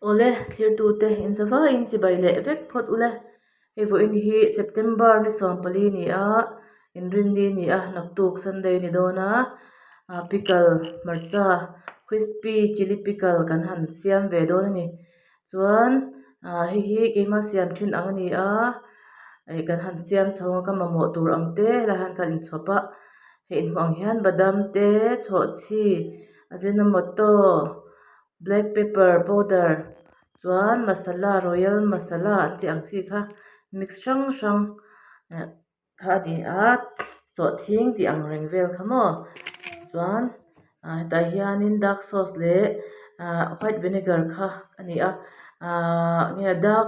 Awle, thlirtute inzavaiin chibai leh vek phawt ule. Hei vawiin hi September ni 14 ni a, Inrinni ni a, naktuk Sunday ni dawn a, pickle hmarcha crispy chilli pickle kan han siam ve dawn a ni. Chuan hei hi keima siam thin ang a ni a, ih kan han siam chho a ka mamawh tur ang te helai hian ka inchhawp a, hei inhmuh ang hian badam te chhawhchhi ajinomoto. Black pepper powder chuan masala royal masala an tih ang chi kha mix hrang hrang eh kha a ni a sawhthing tih ang reng vel kha maw chuan ah hetah hianin dark sauce leh ah white vinegar kha a ni a ahh nge dark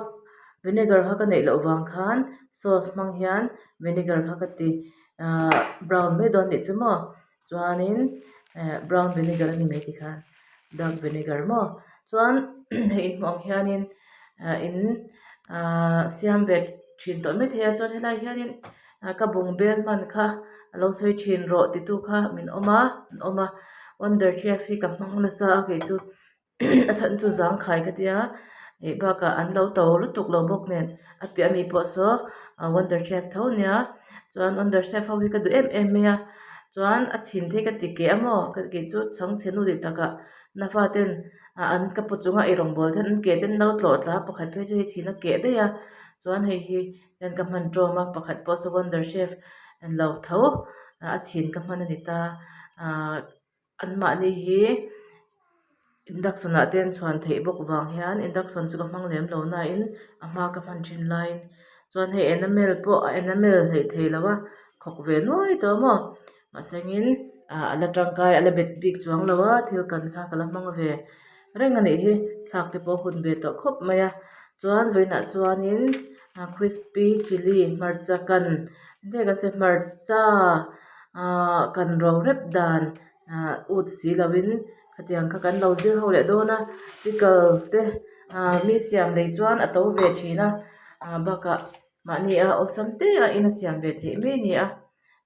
vinegar kha ka neih loh vang khan sauce hmang hian vinegar kha ka ti ahh brown mai dawn anih chu maw. Chuanin eh brown vinegar a ni mai tikhan dark vinegar maw chuan hei inhmuh ang hianin ah in ah siam ve thin tawh maithei a chuan helaiah hianin ah ka bungbel hman kha a lo sawi thin rawh titu kha min awm a an awm a wonder chef hi ka hmang nasa a kei chu. A chhan chu zangkhai ka tia ih bakah an lo to lutuk lo bawk nen a piah ami pawh saw wonder chef tho ania chuan wonder chef ho hi ka duh em em mai a chuan a chhin te hi ka ti keh a maw ka kei chu chhangchhe nu tih takah nafa ten ah an ka paw chunga eirawng bawl ten an ke ten an lo tlawh tla a pakhat phei chu hei chhin a keh daih a chuan hei hi hian ka hman tawm a pakhat pawh saw wonder chef an lo tho a chhin ka hman a ni ta ahh. Anmahni hi induction ah te an chhuan theih bawk vang hian induction chu ka hmang lem lo nain a hma ka hman thin laiin chuan hei enamel pawh a enamel hleih thei lo a khawk ve nuai tawh maw mahsengin ah a la tangkai a la bet bik chuang lo a thil kan kha ka la hmang ve reng a nih hi thlak te pawh a hun ve tawh khawp mai a chuan vawiinah chuanin crispy chilli hmarcha kan hmarcha. Ahh kan ro rep dan ahh ut si lovin khatiang kha kan lo zir ho leh dawn a pickle te ahh mi siam lei chuan a to ve thin a ah bakah mahni a awlsam te a in a siam ve theih mai a ni a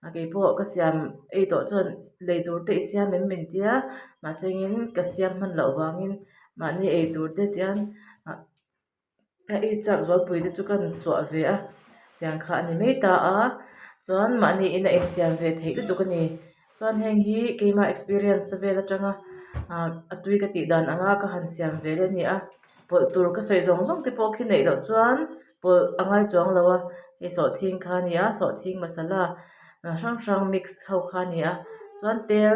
a keipawh ka siam ei tawh chuan lei tur te i siam em min tia mahse engin ka siam hman loh vangin mahni ei tur te tian ah. A ei chak zualpui te chu ka han suah ve a tiang kha a ni mai ta a chuan mahni in a insiam ve theih lutuk a ni chuan heng hi keima experience vel atanga ah a tui ka tih dan anga ka han siam ve leh a ni a pawlh tur ka sawi zawng zawng te pawh khi neih loh chuan pawlh a ngai chuang lo a hei sawhthing kha a ni a sawhthing masala hrang hrang mix ho kha a ni a chuan tel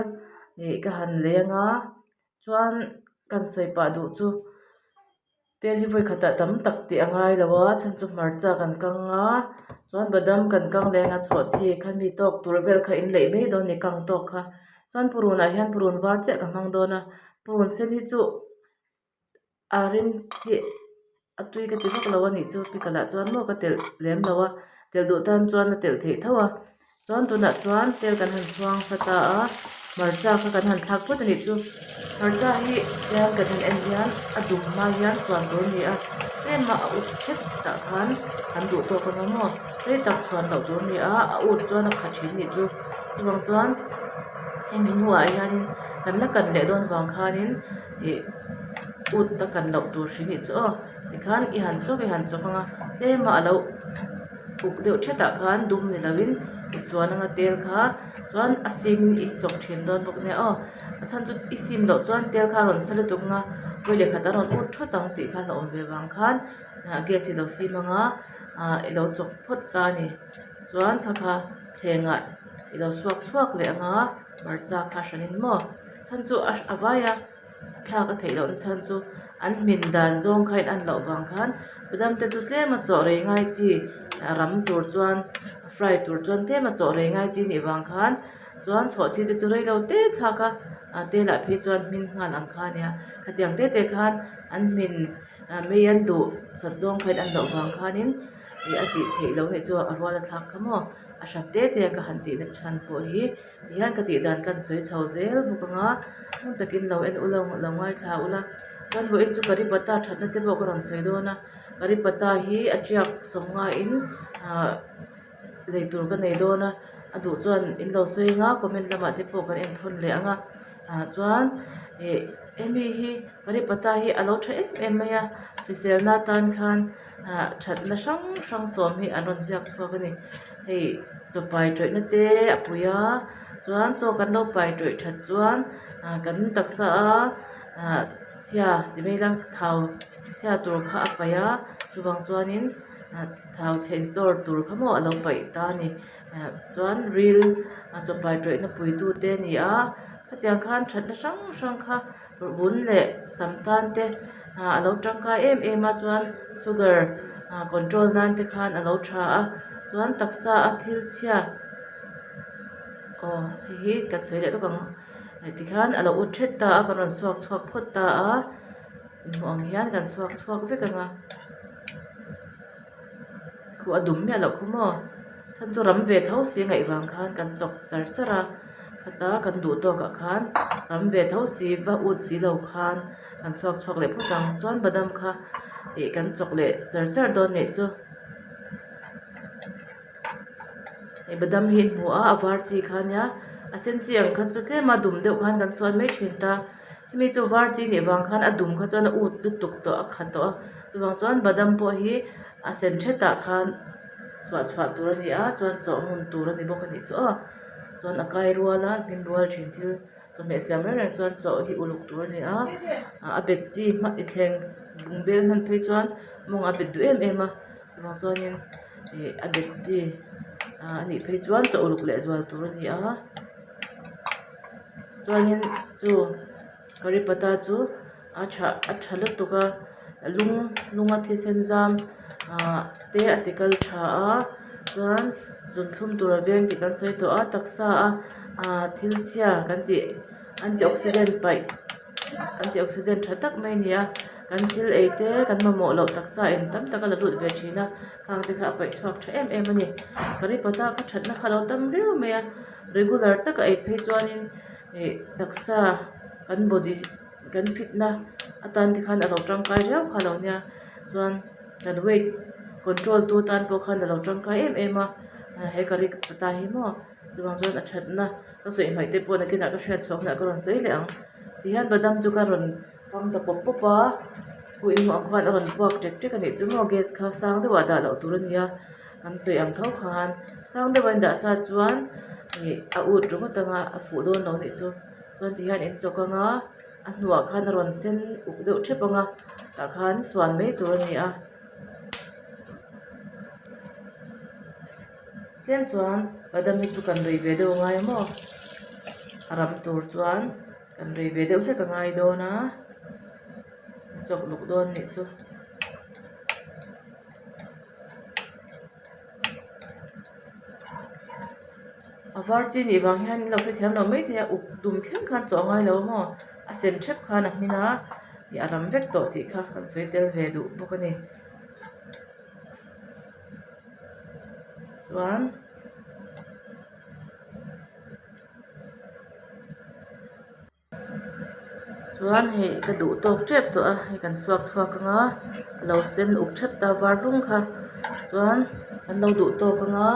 ih ka han lei anga chuan kan sawi pah duh chu. Tel hi vawi khatah tam tak tih a ngai lo a chhan chu hmarcha kan kang a chuan badam kan kang leh anga chhawhchhi kha mi tawk tur vel kha in leih mai dawn a ni kang tawk kha chuan purun ah hian purun var chiah ka hmang dawn a purun sen hi chu a rim hi a tui ka ti vak lo a nih chu pickle ah chuan maw ka telh lem lo a telh duh tan chuan a telh theih tho a. Chuan tunah chuan tel kan han chhuang sa ta a, hmarcha kha kan han thlak phawt a nih chu. Hmarcha hi tiang kan han en hian a dum hma hian chhuan tur a ni a, tlem a a ut hret tah khan kan duh tawk ang a maw, rei tak chhuan loh tur a ni a, a ut chuan a kha thin a nih chu. Chuvang chuan hemi hnuah hianin kan la kan leh dawn vang khanin ih ut a kan loh tur hri nih chu aw tikhan i han chawk i han chawk ang a, tlem a alo. Uk deuh thetah khan dum ni lovin tichuan anga tel kha chuan a sim in i chawk thin dawn bawk nia aw a chhan chu i sim loh chuan tel kha a rawn sa lutuk ang a vawi leh khat a rawn ut thawt ang tih khan a awm ve vang khan ah gas i lo sim ang a ah i lo chawk phawt ta a ni chuan kha kha thlengah i lo suak chhuak leh ang a hmarcha kha hranin maw chhan chu a vai a. Thlak a theih lohna chhan chu an hmin dan zawng kha in an loh vang khan badam te chu tlem a chawh rei ngai chi a ram tur chuan fry tur chuan tlem a chawh rei ngai chi nih vang khan chuan chhawhchhi te chu rei lo te thlak a a te lah phei chuan hmin nghal ang kha a nia khatiang te te khan an hmin mei an duh sat zawng kha in an loh vang khanin ih a tih theih loh hei chu a rual a thlak kha maw a hran te te a ka han tih na chhan pawh hi. Tihian ka tih dan kan sawi chho zel bawk ang a, hmun takin lo en ula lo ngaithla ula, chuan vawiin chu curry patta thatna te pawh ka rawn sawi dawn a, curry patta hi a tiak sawm ngaiin ah lei tur ka nei dawn a, a duh chuan in lo sawi ang a comment lamah te pawh kan en thawn leh ang a, ah chuan ih. Hemi hi curry patta hi a lo tha em em mai a hriselna atan khan ah thatna hrang hrang sawm hi an rawn ziak chhuak a ni hei chaw pai tawihna te a pui a chuan chaw kan lo pai tawih that chuan ah kan taksa a ah chhia ti mai ila thau chhia tur kha a paih a chuvang chuanin ah thau chhe in store tur kha maw a lo paih ta a ni. Chuan ril a chaw pai tawihna puitu te a ni a khatiang khan thatna hrang hrang kha vun leh sam tan te ah a lo tangkai em em a chuan sugar ah control nan te khan a lo tha a chuan taksa a thil chhia aw hei hi kan sawi leh lawk ang tikhian a lo ut thet ta a kan rawn suak chhuak phawt ta a inhmuh ang hian kan suak chhuak vek ang a. Khu a dum miah loh khu maw chhan chu ram ve tho si ngaih vang khan kan chawk char char a khata kan duh tawk ah khan ram ve tho si va ut si lo khan kan chhuak chhuak leh phawt ang chuan badam kha ih kan chawk leh char char dawn nih chu hei badam hi an hmu a a var chi kha ania a sen chi ang kha chu tlem a dum deuh khan kan suan mai thin ta. Hemi chu var chi nih vang khan a dum kha chuan a ut lutuk tawh a kha tawh a chuvang chuan badam pawh hi a sen thetah khan chhuah chhuah tur a ni a chuan chawh ngun tur a ni bawk a nih chu aw chuan a kai rual a hmin rual thin thil chawhmeh siam reng reng chuan chawh hi uluk tur a ni a a bet chi hma i thleng bungbel hman phei chuan mawng a bet duh em em a chuvang chuanin ih a bet chi ah a nih phei chuan chawh uluk leh zual tur a ni a. Chuanin chu curry patta chu a tha a tha lutuk a lung lunga thisen zam ahh te a ti kal tha a chuan zunthlum tur a veng tih kan sawi tawh a taksa a ahh thil chhia kan tih antioxidant paih antioxidant tha tak mai a ni a kan thil ei te kan mamawh loh taksa in tam tak a la lut ve thin a khang te kha a paih chhuak tha em em a ni curry patta kha thatna kha a lo tam viau mai a. Regular taka ei phei chuanin ih taksa kan body kan fit na atan te khan a lo tangkai riau kha a lo nia chuan kan weight control tu tan pawh khan a lo tangkai em em a he curry patta hi maw chuvang chuan a thatna ka sawi hmaih te pawh nakinah ka hriat chhuah hunah ka rawn sawi leh ang tihian badam chu ka rawn pang ta pawp pawp a hu in hmuh ang khan a rawn puak ṭek ṭek a nih chu maw gas kha sang deuhah dah loh tur a ni a. Kan sawi ang tho khan sang deuh a in dah sa chuan ih a ut ringawt anga a fuh dawn lo nih chu chuan ti hian in chawk anga a hnuah khan a rawn sen uk deuh thep anga tah khan suan mai tur a ni a tlem chuan badam hi chu kan rei ve deuh a ngai a maw a ram tur chuan kan rei ve deuh hlek a ngai dawn a chawk luk dawn nih chu. A var chi nih vang hian in lo hrethiam lo maithei a uk dum thleng khan chaw a ngai lo maw a sen thep khan a hmin a ih a ram vek tawh tih kha kan sawi tel ve duh bawk a ni chuan. Chuan hei ka duh tawk tep tawh a hei kan suak chhuak ang a a lo sen uk thep ta var hlung kha chuan kan lo duh tawk ang a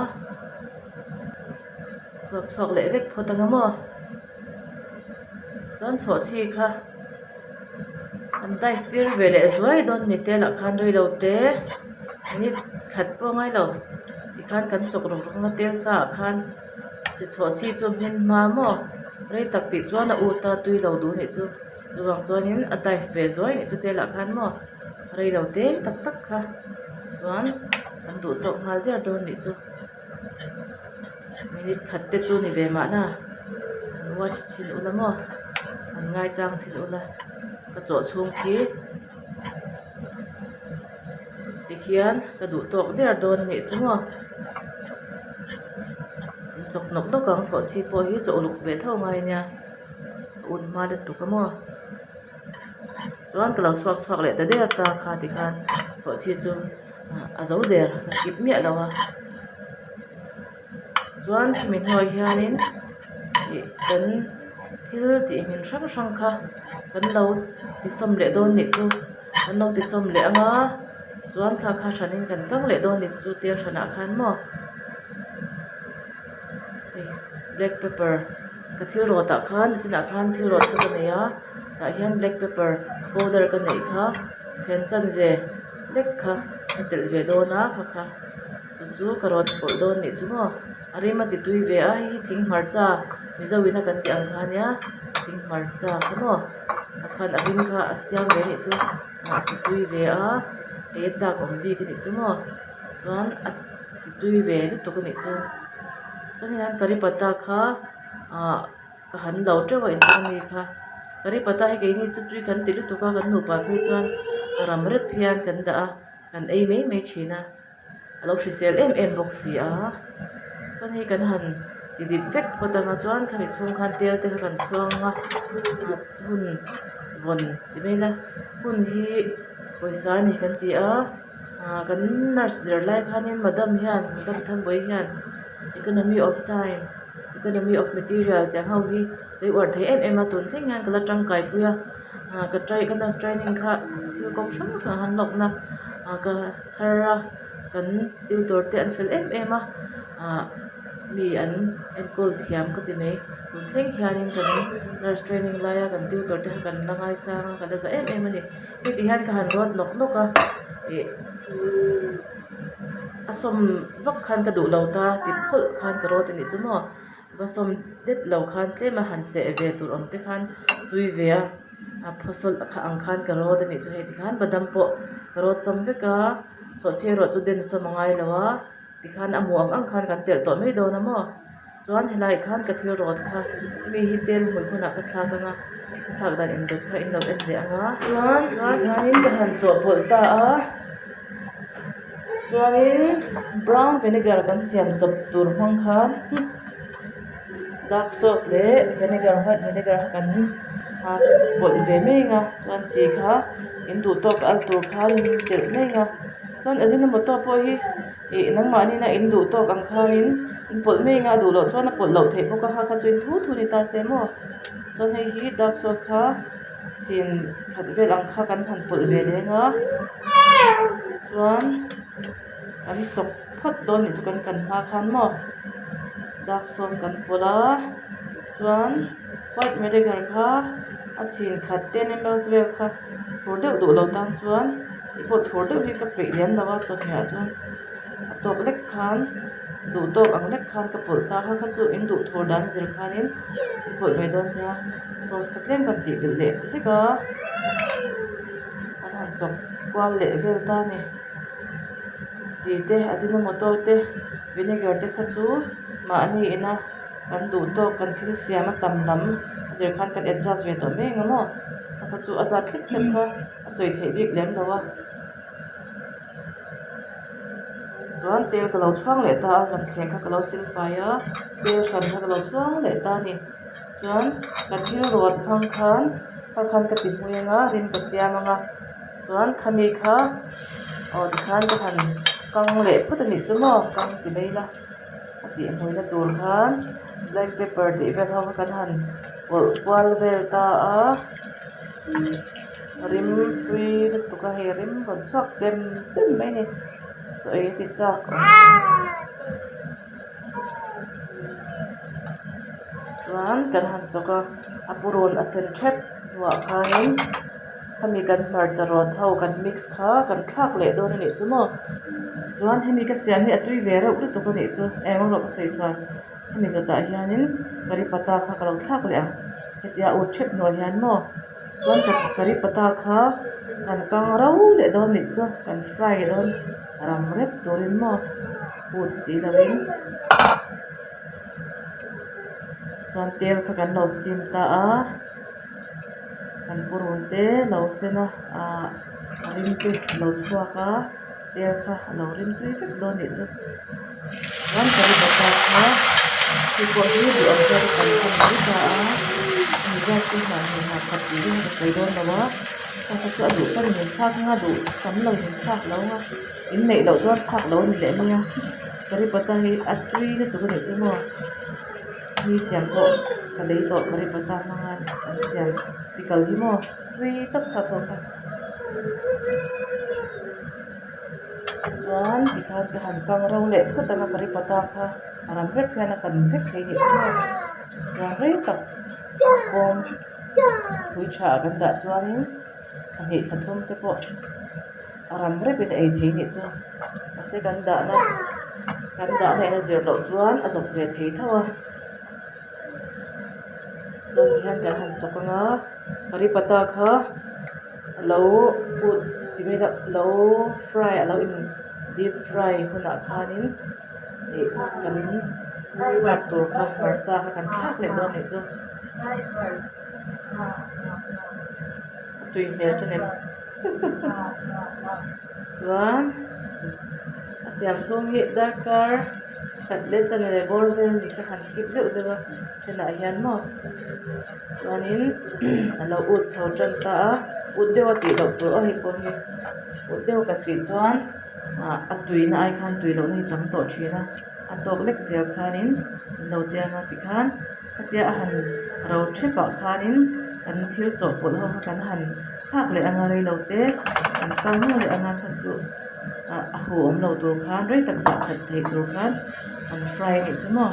suak chhuak leh vek phawt ang a maw chuan chhawhchhi kha an dive tir ve leh zuai dawn ni te lah khan rei lo te minute khat pawh a ngai lo tikhan kan chawk rawk rawk ang a tel sa ah khan. Chhawhchhi chu hmin hma maw rei tak tih chuan a ut a tui lo duh nih chu chuvang chuanin a dive ve zuai nih chu te lah khan maw rei lo teng tak tak kha chuan an duh tawk nghal der dawn nih chu minute khat te chu ni ve mahna an watch thin ula maw an ngaichang thin ula ka chawh chhung khi tikhian ka duh tawk der dawn a nih chu maw an chawk nawk nawk ang chhawhchhi pawh hi chaw uluk ve tho ngai ania a ut hma lutuk a maw chuan ka lo chhuak chhuak leh ta der ta kha tikhan chhawhchhi chu a zo der ka kip miah lo a chuan khimi hnuai hianin ih kan thil tih hmin hrang hrang kha kan lo tisawm leh dawn nih chu kan lo tisawm leh ang a chuan kha kha hranin kan kang leh dawn nih chu tel hranah khan maw hei black pepper ka thil rawt ah khan nichinah khan thil rawt kha ka nei a. Tah hian black pepper powder ka neih kha then chanve lek kha ka telh ve dawn a kha kha chu chu ka rawn pawlh dawn nih chu maw a rim a ti tui ve a hei hi thing hmarcha mizo in a kan tih ang kha ania thing hmarcha kha maw a khan a rim kha a siam ve anih chu a ti tui ve a hei a chak awm bik anih chu maw chuan a ti tui ve lutuk anih chu chuan hei hian curry patta kha ah. Ka han lo teuh a inchhung mi kha. Curry patta hi keini chu tui kan ti lutuk a, kan nupa phei chuan a ram rep hian kan dah a, kan ei mai mai thin a, a lo hrisel em em bawk si a. Chuan hei kan han ti dip vek phawt ang a chuan khami chhung khan tel te kha kan chhuang a, hun vawn ti mai ila hun hi pawisa a ni kan ti a, ah kan nurse zir lai khanin madam hian madam Thanbawi hian economy of time. Economy of material tih ang ho hi sawi uar thei em em a tun thleng hian ka la tangkai pui a ah ka trai ka nurse training kha thil kawng hrang hrang han lawkna ah ka chhar a kan tutor te an fel em em a ah mi an enkawl thiam ka ti mai tun thleng hianin kan nurse training laia kan tutor te kha kan la ngaisang a ka la za em em a ni heti hian ka han ruat nawk nawk a ih. A sawm vak khan ka duh lo ta ti phawlh khan ka rawt a nih chu maw va sawm dep lo khan tlem a han seh ve tur awm te khan tui ve a a phawsawlh kha ang khan ka rawt a nih chu hei tikhan badam pawh ka rawt sawm vek a sawhchhi erawh chu den sawm a ngai lo a tikhan a mu ang ang khan kan telh tawh mai dawn a maw chuan helaiah khan ka thil rawt kha mi hi tel hmui hunah ka thlak ang a ka thlak dan indawt kha in lo en leh ang a chuan tikhanin ka han chawhpawlh ta a. Chuanin brown vinegar kan siam chawp tur hmang khan dark sauce leh vinegar white vinegar kha kan pawlh ve mai ang a chuan chi kha in duh tawk al tur khan in telh mai ang a chuan ajinomoto pawh hi ih nangmahni ina in duh tawk ang khanin in pawlh mai ang a duh loh chuan a pawlh loh theih bawk a kha kha chu in thu thu ni ta se maw chuan hei hi dark sauce kha. Chhin khat vel ang kha kan han pawlh ve leng a chuan kan chawp phawt dawn nih chu kan kan hma khan maw dark sauce kan pawlh a chuan white vinegar kha a chhin khat ten mls vel kha thur deuh duh lo tan chuan hei pawh thur deuh hi ka peih lem lo a chawhmeh ah chuan a tawk lek khan duh tawk ang lek khan ka pawlh ta kha kha chu in duh thur dan zir khanin in pawlh ve dawn nia sauce kha tlem kan tih belh leh hlek a kan han chawp kual leh vel ta a ni chi te ajinomoto te vinegar te kha chu mahni ina kan duh tawk kan thil siam a tam lam a zir khan kan adjust ve tawh mai ang maw kha kha chu a zat thlep thlep kha a sawi theih bik lem lo a. Chuan tel ka lo chhuang leh ta a kan thleng kha ka lo sil fai a tel hran kha ka lo chhuang leh ta a ni chuan ka thil rawt hmang khan kha khan ka ti hmui ang a rim ka siam ang a chuan khami kha aw tikhan ka han kang leh phawt a nih chu maw kang ti mai ila a tih hmuina tur khan black pepper tih vel ho kha kan han pawlh kual vel ta a. Rim tui lutuk a hei rim rawn chhuak chem chem mai a ni chaw ei a ti chak awm chuan kan han chawk a a purun a sen thep hnuah khanin khami kan hmarcha rawt ho kan mix kha kan thlak leh dawn a nih chu maw chuan hemi ka siam hi a tui ve reuh lutuk a nih chu eng erawh ka sawi chhuan hemi zawtah hianin curry patta kha ka lo thlak leh ang hetia ut thep hnuah hian maw. Chuan curry patta kha kan kang rau leh dawn nih chu kan fry dawn ram rep turin maw ut si lovin chuan tel kha kan lo steam ta a kan purun te lo sen a ah a rim te a lo chhuak a tel kha a lo rim tui vek dawn nih chu chuan curry patta kha hei pawh hi duh ang hian kan han mai ta a hemi zat chu mahni hna khat tih ring ka sawi dawn lo a hei kha chu a duh tan in thlak anga duh tam lo in thlak lo anga in neih loh chuan thlak lo a ni leh mai a curry patta hi a tui lutuk a nih chu maw mi siam pawh ka lei tawh curry patta hmanga an siam pickle hi maw tui tak kha pawh kha. Chuan tikhan ka han kang ro leh phawt ang a curry patta kha a ram vek hian a kan vek thei nih chu maw chuan rei tak bawm. Pui tha ah kan dah chuanin thla hnih thla thum te pawh a ram repin a ei thei nih chu mahse kan dahna kan dahna in a zir loh chuan a zawp ve thei tho a chuan tihian kan han chawk ang a curry patta kha alo ut ti mai ila lo fry alo in deep fry hunah khanin ih kan thlak tur kha hmarcha kha kan thlak leh dawn anih chu a tui hmel ṭan em chuan a siam chhung hi darkar khat leh chanel bawr vel ni kha han skip zeuh zeuh a thenah hian maw chuanin a lo ut chho tan ta a ut deuh a tih loh tur aw hei pawh hi ut deuh kan tih chuan ah a tuina ai khan tui lohna hi tam tawh thin a a tawk lek zel khanin an lo tia anga tikhan khatia a han ro thep ah khanin kan thil chawhpawlh ho kha kan han thlak leh anga reilo te kan kang leh anga chhan chu ah a huh awm lo tur khan rei tak dah that theih tur khan an fry anih chu maw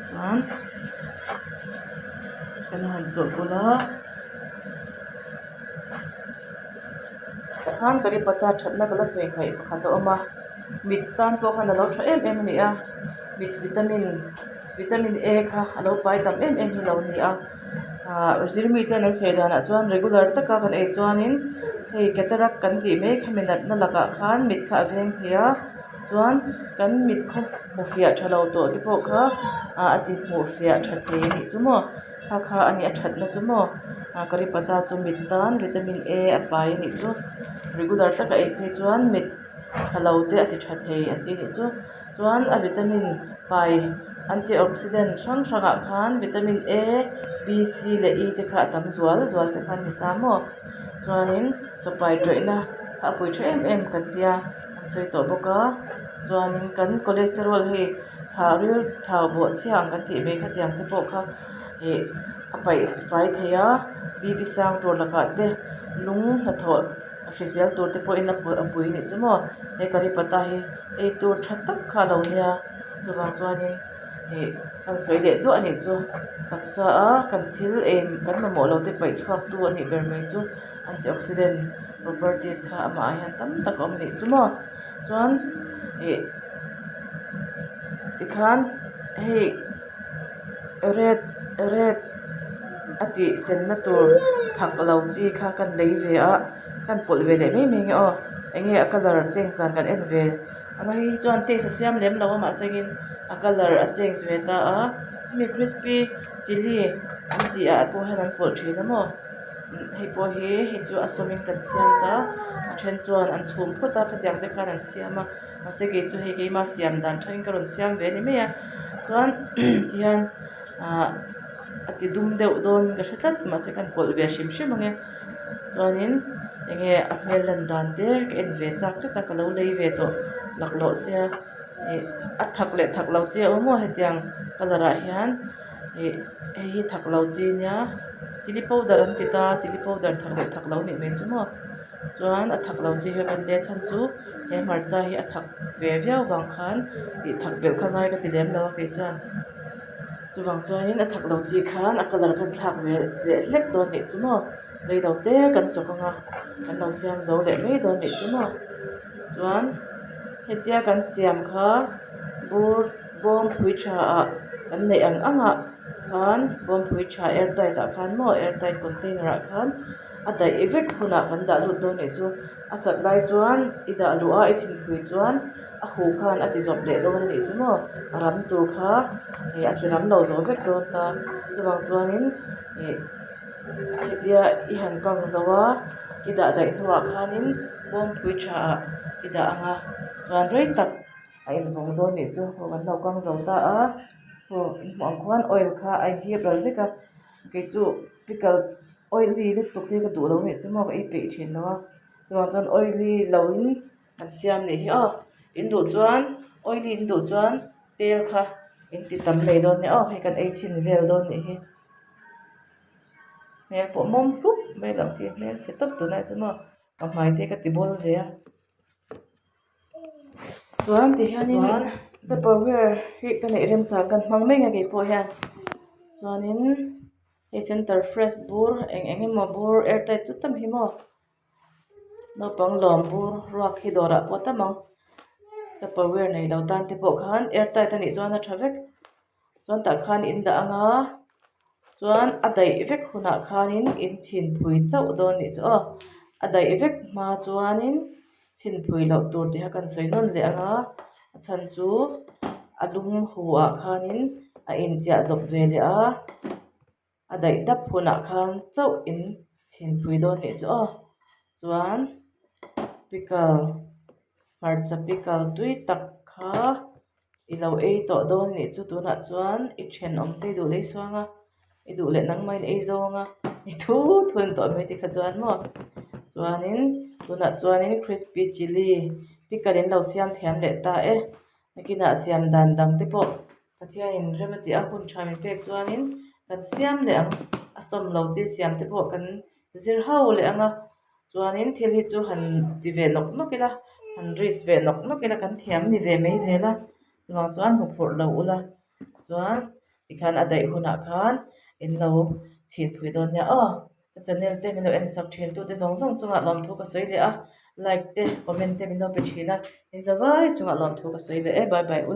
chuan kan han chawhpawlh a. Khan curry patta thatna ka la sawi hmaih pakhat a awm a mit tan pawh khan a lo tha em em a ni a mit vitamin vitamin A kha a lo pai tam em em hi a lo ni a ahh zirmi ten an sawi danah chuan regular taka kan ei chuanin hei cataract kan tih mai kha mi natna lakah khan mit kha a veng thei a chuan kan mit khaw hmu fiah tha lo tawh te pawh kha ah a ti hmuh fiah tha thei a nih chu maw. Kha kha a nih a thatna chu maw ah curry patta chu mit tan vitamin A a pai a nih chu regular taka ei phei chuan mit tha lo te a ti tha thei an tih a nih chu chuan a vitamin pai antioxidant hrang hrang ah khan vitamin A B C leh E te kha a tam zual zual te kha a ni ta maw chuanin chaw pai tawihna kha a pui tha em em kan tia an sawi tawh bawk a chuanin kan cholesterol hei thau ril thau bawh chhia ang kan tih mai khatiang te pawh kha ih a paih fai thei a b p sang tur lakah te lung hnathawh hrisel tur te pawhin a a pui anih chu maw he curry patta hi ei tur tha tak kha a lo nia chuvang chuanin ih kan sawi leh duah anih chu taksa a kan thil ei kan mamawh lo te paih chhuak tu anih ber mai chu antioxidant properties kha amah ah hian tam tak a awm anih chu maw chuan ih tikhan hei red red a tih senna tur thak lo chi kha kan lei ve a kan pawlh ve leh mai mai ang e aw eng nge a colour change dan kan en ve ang a hei hi chuan taste a siam lem lo a mahse in a colour a change ve ta a hemi crispy chilli an tih ah pawh hian an pawlh thin a maw. Hei pawh hi hei chu a sawmin kan siam ta a then chuan an chhum phawt a khatiang te khan an siam a mahse kei chu hei keima siam dan tangin ka rawn siam ve a ni mai a chuan tihian ahh a ti dum deuh dawn ka hre tlat mahse ka han pawlh ve hrim hrim ang e chuanin eng nge a hmel lan dan te ka en ve chak tlat a ka lo lei ve tawh laklawh sia ih a thak leh thak lo chiah awm maw hetiang colour ah hian. Ih hei hi thak lo chi nia chilli powder an ti ta chilli powder thak leh thak lo nih mai chu maw chuan a thak lo chi hi kan tia chhan chu he hmarcha hi a thak ve viau vang khan tih thak belh kha ngai ka ti lem lo a kei chuan chuvang chuanin a thak lo chi khan a colour khan thlak ve leh hlek dawn nih chu maw reilo te kan chawk ang a kan lo siam zo leh mai dawn nih chu maw chuan hetia kan siam kha bur. Bawngpui tha ah kan neih ang ang ah khan bawngpui tha air tight ah khan maw air tight container ah khan a daih vek hunah kan dah lut dawn anih chu a sat lai chuan i dah luh a i chhinpui chuan a huh khan a ti zawp leh dawn anih chu maw a ram tur kha ih a ti ram lo zo vek dawn ta chuvang chuanin ih hetia i han kang zo a i dah daih hnuah khanin bawngpui tha ah i dah ang a chuan rei tak. A invawng dawn nih chu aw kan lo kang zo ta a aw in hmuh ang khuan oil kha a inhip ral vek a kei chu pickle oily lutuk hi ka duh lo nih chu maw ka ei peih thin lo a chuvang chuan oily lo in an siam nih hi aw in duh chuan oily in duh chuan tel kha in ti tam mai dawn nia aw hei kan ei chhin vel dawn nih hi hmel pawh mawm hlup mai loh khi hmelchhe tawp tunah chu maw ka hmai te ka ti bawl ve a. Chuan ti hianin tupperware hi ka neih remchang kan hmang mek a keipawh hian. Chuanin hei center fresh bur eng eng emaw bur air tight chu tam hi maw naupang lawm bur ruak hi dawrah pawh tam ang tupperware nei lo tan te pawh khan air tight a nih chuan a tha vek chuan tah khan in dah ang a chuan a daih vek hunah khanin in chhinpui chauh dawn a nih chu aw a daih vek hma chuanin chhinpui loh tur tih kha kan sawi nawn leh ang a a chhan chu a lum hu ah khanin a inchiah zawp ve leh a a daih dap hunah khan chauh in chhinpui dawn nih chu aw chuan pickle hmarcha pickle tui tak kha i lo ei tawh dawn nih chu tunah chuan i thenawm te i duh leh i suang a i duh leh nangmah in ei zawng a i thu thu in tawh mai tikha chuan maw chuanin tunah chuanin crispy chilli pickle in lo siam thiam leh ta e nakinah siam dan dang te pawh Pathianin rem a tih a hun tha min pek chuanin kan siam leh ang a sawm lo chi siam te pawh kan zir ho leh ang a chuanin thil hi chu han ti ve nawk nawk ila han risk ve nawk nawk ila kan thiam ni ve mai zel a chuvang chuan hmu phurh lo ula chuan tikhan a daih hunah khan in lo chhin phui dawn nia aw ka channel te min lo en sak thin tute zawng zawng chungah lawmthu ka sawi leh a like te comment te min lo pe thin a in zavai chungah lawmthu ka sawi leh e bye bye ula.